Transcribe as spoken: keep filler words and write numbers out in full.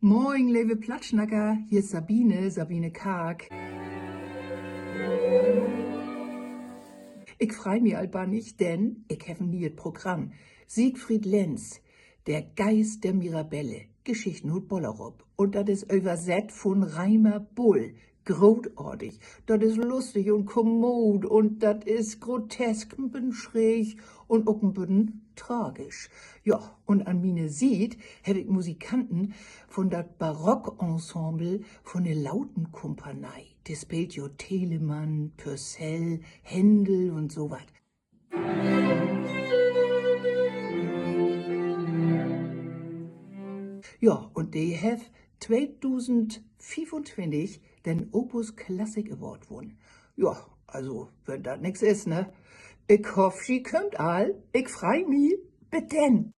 Moin, leve Plattsnacker, hier is Sabine, Sabine Karg. Ik frei mi al bannig, denn ik heff en nieet Programm. Siegfried Lenz, Der Geist der Mirabelle, Geschichten ut Bollerup. Un dat is översett vun Reimer Bull. Grootartig. Dat is lustig un kommood un dat is grotesk, en beten schreeg un ok en beten tragisch. Ja, un an miene Siet heff ik Musikanten vun dat Barockensemble vun de Lautenkompanie. De speelt jo Telemann, Purcell, Händel un so wat. Ja, un de hett tweedusendfiefuntwintig den Opus Classic Award wunnen. Ja, also, wenn dat nix is, ne? Ik hoff, ji kümmt all. Ik frei mi. Bit denn.